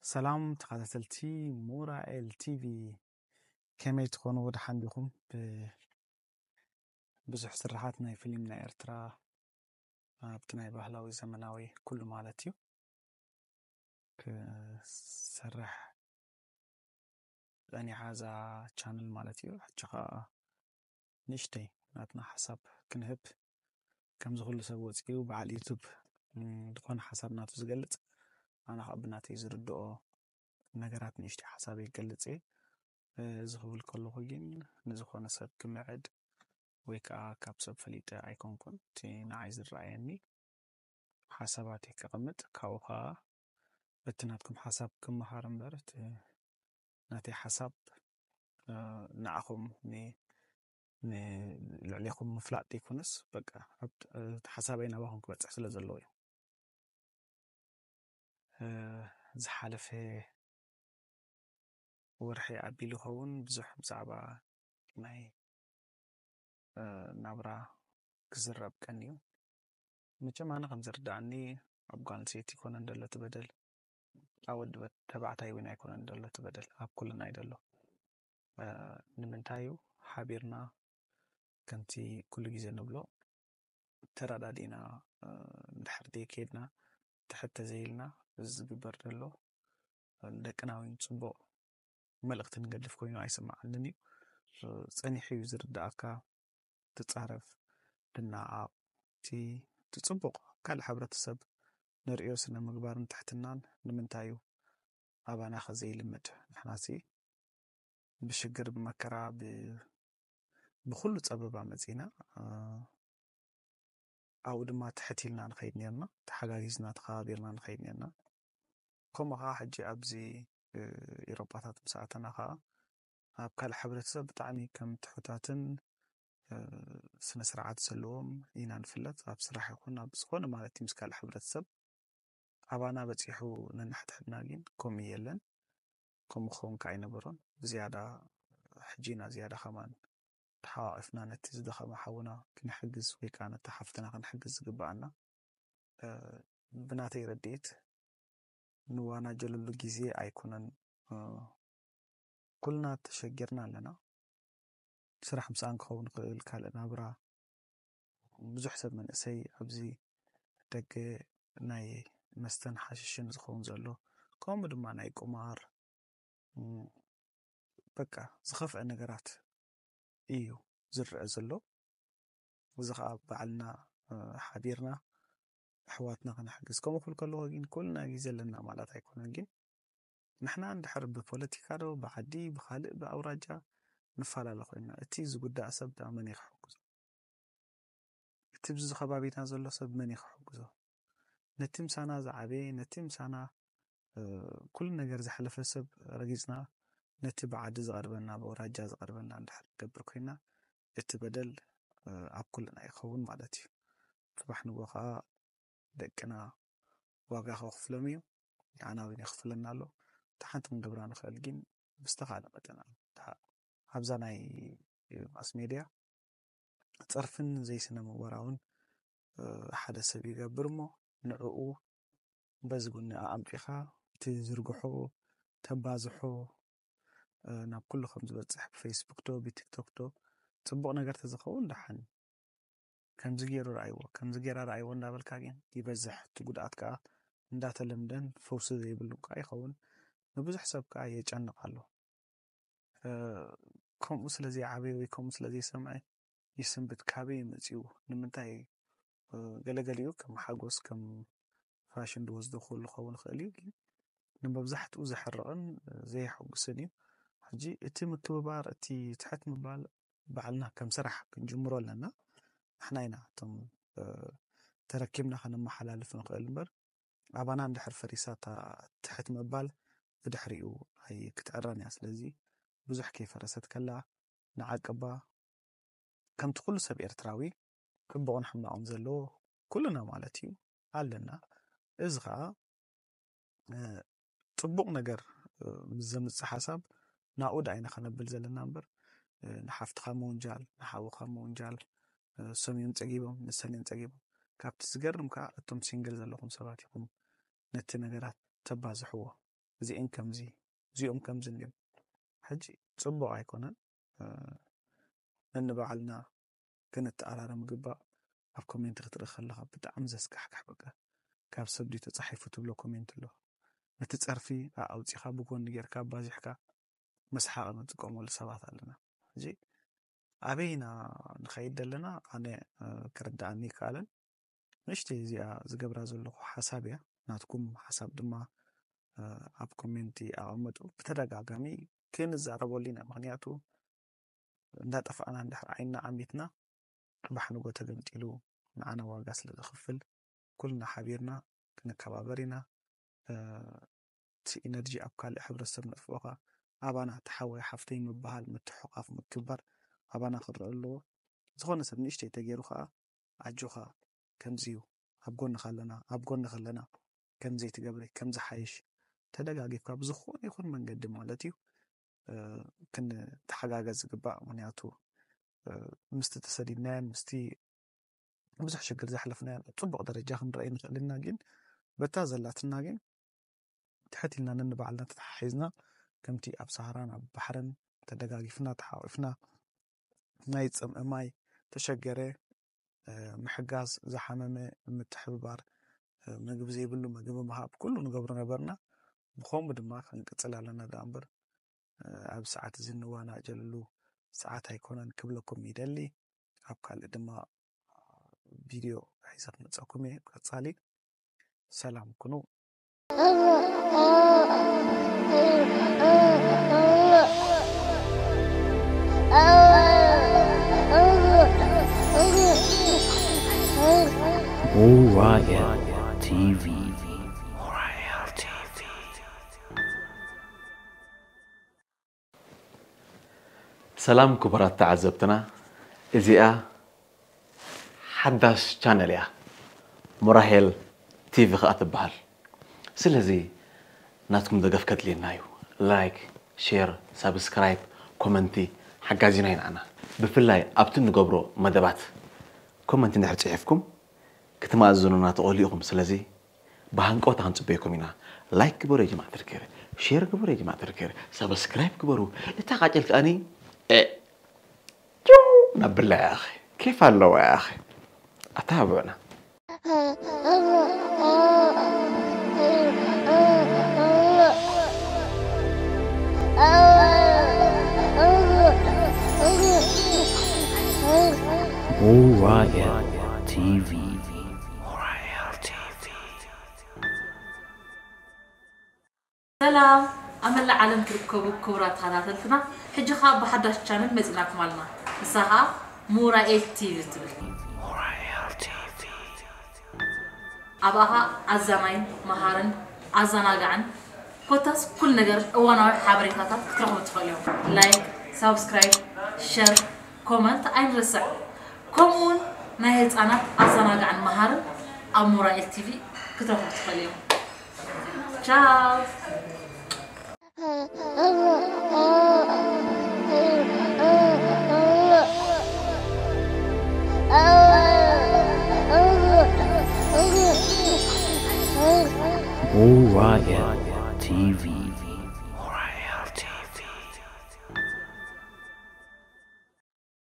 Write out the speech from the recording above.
ሰላም ተኸታተልቲ ሞራኤል ቲቪ፣ ከመይ ትኾኑ? ደሓን ዲኹም? ብ-፣ ብዙሕ ስራሓት ናይ ፊልም ናይ ኤርትራ ኣብቲ ናይ ባህላዊ ዘመናዊ ኩሉ ማለት እዩ ክሰርሕ ጸኒሓ እዛ ቻነል ማለት እዩ። ሕጂ ኸኣ ንእሽተይ ናትና ሓሳብ ክንህብ፣ ከምዚ ኩሉ ሰብ ወጺኡ በዓል ዩቱብ፣ ም፣ ዝኾነ ሓሳብ ናቱ ዝገልጽ፣ ኣነ ኸኣ ብናተይ ዝርድኦ ነገራት ንእሽተይ ሓሳብ ይገልጽ እየ። እዚ ክብል ከለኹ ግን ንዝኾነ ሰብ ክምዕድ ወይ ከኣ ካብ ሰብ ፈሊጠ ኣይኮንኩን። እቲ ንዓይ ዝረኣየኒ ሓሳባተይ ከቐምጥ፣ ካብኡ ኸኣ በቲ ናትኩም ሓሳብ ክመሃር እምበር፣ እቲ ናተይ ሓሳብ፣ እ፣ ንዓኹም ን-፣ ን-፣ ልዕሌኹም ምፍላጥ ዘይኮነስ፣ በቃ፣ ኣብ-፣ እቲ ሓሳበይ ናባኹም ክበጽሕ ስለ ዘለዎ እዩ። እ፣ ዝሓለፈ ወርሒ ኣቢሉ ይኸውን ብዙሕ ብዛዕባ ናይ፣ እ፣ ናብራ ክዝረብ ቀንዩ። መቸም ኣነ ከም ዝርድኣኒ ኣብ ጓል ኣንስተይቲ ኣይኮነን ዘሎ እቲ በደል፣ ኣብ ወዲ በት-፣ ተባዕታይ እውን ኣይኮነን ዘሎ እቲ በደል፣ ኣብ ኩልና እዩ ዘሎ። እ፣ ንምንታይ እዩ ሓቢርና ከምቲ ኩሉ ግዜ ንብሎ ተረዳዲእና፣ እ፣ እንድሕር ዘይከድና ትሕት ተዘይልና እዚ ዝግበር ዘሎ ንደቅና እውን ጽቡቕ መልእኽቲ ንገድፍ ኮይኑ ኣይስምዓንን እዩ። እ፣ ጸኒሑ እዩ ዝርድኣካ፣ ትጻረፍ፣ ትነዓቕ፣ እቲ፣ እቲ ጽቡቕ ካልእ ሕብረተሰብ ንርእዮ ስነ ምግባርን ትሕትናን ንምንታይ እዩ ኣባና ከ ዘይልመድ? ንሕናሲ ብሽግር ብመከራ ብ-፣ ብኹሉ ጸበባ መጺና፣ እ፣ ኣብኡ ድማ ትሕት ኢልና ንኸይድ ኔርና፣ ተሓጋጊዝና ተኸባቢርና ንኸይድ ኔርና። ከምኡ ኸዓ ሕጂ ኣብዚ፣ እ፣ ኤውሮጳታት ምስ ኣተና ኸዓ ኣብ ካልእ ሕብረተሰብ ብጣዕሚ ከም ትሑታትን፣ እ፣ ስነ ስርዓት ዘለዎም ኢና ንፍለጥ። ኣብ ስራሕ ይኹን ኣብ ዝኾነ ማለት እዩ ምስ ካልእ ሕብረተሰብ ኣባና በጺሑ ነንሕድሕድና ግን ከምኡ የለን። ከምኡ ክኸውን ከኣ ኣይነበሮን። ብዝያዳ ሕጂ ኢና ዝያዳ ከማን ተሓቋቒፍና ነቲ ዝደኸመ ሓውና ክንሕግዝ ወይ ከኣ ነታ ሓፍትና ክንሕግዝ ዝግብኣና። እ፣ ብናተይ ረድኤት ንዋናጀለሉ ግዜ ኣይኮነን። እ፣ ኩልና ተሸጊርና ኣለና። ስራሕ ምስኣን ክኸውን ይኽእል፣ ካልእ ናብራ። ብዙሕ ሰብ መንእሰይ ኣብዚ ደገ ናይ መስተን ሓሽሽን ዝኸውን ዘሎ፣ ከምኡ ድማ ናይ ቁማር፣ ም፣ በቃ ዝኸፍአ ነገራት እዩ ዝረአ ዘሎ። እዚ ኸዓ ባዕልና፣ እ፣ ሓቢርና ኣሕዋትና ከነሕግዝ። ከምኡ ክብል ከለኹ ግን ኩልና ግዜ ኣለና ማለት ኣይኮነን። ግን ንሕና እንድሕር ብፖለቲካ ዶ፣ ብዓዲ፣ ብኻልእ፣ ብኣውራጃ ንፈላለ ኮይንና፣ እቲ ዝጉዳእ ሰብ ደኣ መን እዩ ክሕግዞ? እቲ ኣብዚ ከባቢና ዘሎ ሰብ መን እዩ ክሕግዞ? ነቲ ምሳና ዝዓበየ፣ ነቲ ምሳና፣ እ፣ ኩሉ ነገር ዘሕለፈ ሰብ ረጊጽና፣ ነቲ ብዓዲ ዝቐርበና፣ ብኣውራጃ ዝቐርበና እንድሕር ንገብር ኮይንና፣ እቲ በደል፣ እ፣ ኣብ ኩልና ይኸውን ማለት እዩ። ጽባሕ ንግሆ ኸኣ ደቅና ዋጋ ከኽፍሎም እዩ። ንዓና እውን የኽፍለና ኣሎ። እታ ሓንቲ ክንገብራ ንኽእል ግን ብዝተኻእለ መጠን፣ እታ ኣብዛ ናይ ማስ ሜድያ ጸርፍን ዘይስነ ምግባራውን፣ እ፣ ሓደ ሰብ ይገብር እሞ ንዕኡ በዚ ጎኒ ኣምጺኻ እቲ ዝርግሖ፣ ተባዝሖ፣ እ፣ ናብ ኩሉ ከም ዝበጽሕ ብፌስቡክ ዶ፣ ብቲክቶክ ዶ፣ ጽቡቕ ነገር ተዝኸውን ደሓን። ከምዚ ገይሩ ረኣይዎ፣ ከምዚ ገይራ ረኣይዎ እንዳበልካ ግን ይበዝሕ። እቲ ጉድኣት ከኣ እንዳተለምደን ፈውሲ ዘይብሉን ከኣ ይኸውን። ንብዙሕ ሰብ ከኣ የጨንቕ ኣሎ። እ፣ ከምኡ ስለ ዘይዓበየ ወይ ከምኡ ስለ ዘይሰምዐ ይስንብት። ካበይ እዩ መጺኡ? ንምንታይ? እ፣ ገለገሊኡ ከም ሓጎስ፣ ከም ፋሽን ዝወስዶ ክህሉ ክኸውን ይኽእል እዩ። ግን ንመብዛሕትኡ ዘሕርቕን፣ እ፣ ዘየሐጉስን እዩ። ሕጂ እቲ ምክብባር፣ እቲ ትሕት ምባል ባዕልና ከም ስራሕ ክንጅምሮ ኣለና። ንሕና ኢና እቶም፣ እ፣ ተረኪብና ከነመሓላልፍ ንኽእል እምበር፣ ኣባና እንድሕር ፈሪሳ እታ ትሕት ምባል ብድሕሪኡ ኣይ-፣ ክትዕረን እያ። ስለዚ ብዙሕ ከይፈረሰት ከላ ንዓቅባ። ከምቲ ኩሉ ሰብ ኤርትራዊ ጽቡቕን ሕማቕን ዘለዎ ኩልና ማለት እዩ ኣለና። እዚ ኸኣ፣ እ፣ ጽቡቕ ነገር፣ እ፣ ምስ ዘምጽእ ሓሳብ ናብኡ ደኣ ኢና ከነብል ዘለና እምበር፣ እ፣ ንሓፍትኻ ምውንጃል፣ ንሓውኻ ምውንጃል፣ እ፣ እሶም እዮም ጸጊቦም፣ ንሰን እየን ጸጊቦም። ካብቲ ዝገርም ከኣ እቶም ሲንግል ዘለኹም ሰባት ኢኹም ነቲ ነገራት ተባዝሕዎ። እዚአን ከምዚ፣ እዚኦም ከምዚ እንዲዮም። ሕጂ ጽቡቕ ኣይኮነን። ነንባዕልና ክንተኣራረም ግባእ። ኣብ ኮሜንት ክትርኢ ከለኻ ብጣዕሚ ዘስካሕካሕ፣ በቃ ካብ ሰብ ድዩ ተጻሒፉ ትብሎ ኮሜንት ኣሎ። ነቲ ጸርፊ ኣውጺኻ ብጎኒ ጌርካ ኣባዚሕካ መስሓቕ ንጥቀመሉ ሰባት ኣለና። ሕጂ ኣበይ ኢና ንኸይድ ዘለና? ኣነ ክርድኣኒ ይከኣልን። ንእሽተይ እዚኣ ዝገብራ ዘለኹ ሓሳብ እያ። ናትኩም ሓሳብ ድማ ኣብ ኮሜንቲ ኣቐምጡ። ብተደጋጋሚ ክንዛረበሉ ኢና። ምኽንያቱ እንዳጠፋእና እንድሕር ዓይንና ዓሚትና፣ ባሕንጎ ተገምጢሉ ንዓና ዋጋ ስለ ዘኽፍል፣ ኩልና ሓቢርና ክንከባበር ኢና። እቲ ኢነርጂ ኣብ ካልእ ሕብረተሰብ ነጥፍኦኻ፣ ኣባና እቲ ሓወይ ሓፍተይ ምብሃል፣ ምትሕቋፍ፣ ምክብባር ኣባና ክረአ ኣለዎ። ዝኾነ ሰብ ንእሽተይ ተገይሩ ከዓ ኣጆኻ፣ ከምዚ እዩ፣ ኣብ ጎንኻ ኣለና፣ ኣብ ጎንኺ ኣለና፣ ከምዚ ትገብሪ፣ ከምዚ ሓይሽ፣ ተደጋጊፍካ ብዝኾነ ይኹን መንገዲ ማለት እዩ ክንተሓጋገዝ ዝግባእ። ምክንያቱ ምስቲ ተሰዲድናዮን ምስቲ ብዙሕ ሽግር ዘሕለፍናዮን ኣብ ፅቡቕ ደረጃ ክንረአ ንኽእል ኢና። ግን በታ ዘላትና ግን ትሕት ኢልና ነንባዕልና ተተሓሒዝና፣ ከምቲ ኣብ ሳህራን ኣብ ባሕርን ተደጋጊፍና ተሓቂፍና፣ ናይ ዝፀምአ ማይ፣ ተሸገረ ምሕጋዝ፣ ዝሓመመ ምትሕብባር፣ ምግቢ ዘይብሉ ምግቢ ምሃብ፣ ኩሉ ንገብሮ ነበርና። ብኸምኡ ድማ ክንቅፅል ኣለና ደኣ እምበር ኣብ ሰዓት እዚ እንዋናጀለሉ ሰዓት ኣይኮነን ክብለኩም ይደሊ። ኣብ ካልእ ድማ ቪድዮ ሒዘ ክመፀኩም እየ። ቀፃሊ ሰላም ኩኑ። Orion T V. Orion T V. ሰላም ክቡራት ተዓዘብትና፣ እዚኣ ሓዳሽ ቻነል እያ፣ ሞራሄል ቲቪ ከኣ ትበሃል። ስለዚ ናትኩም ደገፍ ከድልየና እዩ። ላይክ፣ ሼር፣ ሳብስክራይብ፣ ኮመንቲ ሓጋዚና ኢና ንዓና። ብፍላይ ኣብቲ ንገብሮ መደባት ኮመንቲ እንድሕር ጽሒፍኩም ክትማእዝኑና ትኽእሉ ኢኹም። ስለዚ ብሃንቀውታ ክንጽበየኩም ኢና። ላይክ ግበሩ የጅማዕ ተርከረ፣ ሼር ግበሩ የጅማዕ ተርከረ፣ ሳብስክራይብ ግበሩ። እታ ቃጭል ከኣኒ፣ እ፣ ጭው፣ ናብ ብላ ያኸ፣ ኬፍ ኣለዋ ያኸ። ኣተባብዑና። Orion T V. Orion T V. ሰላም ኣብ መላእ ዓለም ትርከቡ ክቡራት ተኸታተልትና፣ ሕጂ ኸኣ ብሓዳሽ ቻነል መጺናኩም ኣለና። ንሳ ኸኣ ሙራኤል ቲቪ ትብል። ኣብኣ ኸኣ ኣዛናይን መሃርን ኣዘናጋዕን ኮታስ ኩሉ ነገር እዋናዊ ሓበሬታታት ክትረኽቡ ትኽእሉ እዮም። ላይክ፣ ሳብስክራይብ፣ ሸር፣ ኮመንት ኣይንረስዕ። ከምኡውን ናይ ህፃናት ኣዘናጋዕን መሃርን ኣብ ሙራኤል ቲቪ ክትረኽቡ ትኽእሉ እዮም። ቻው። Orion T V.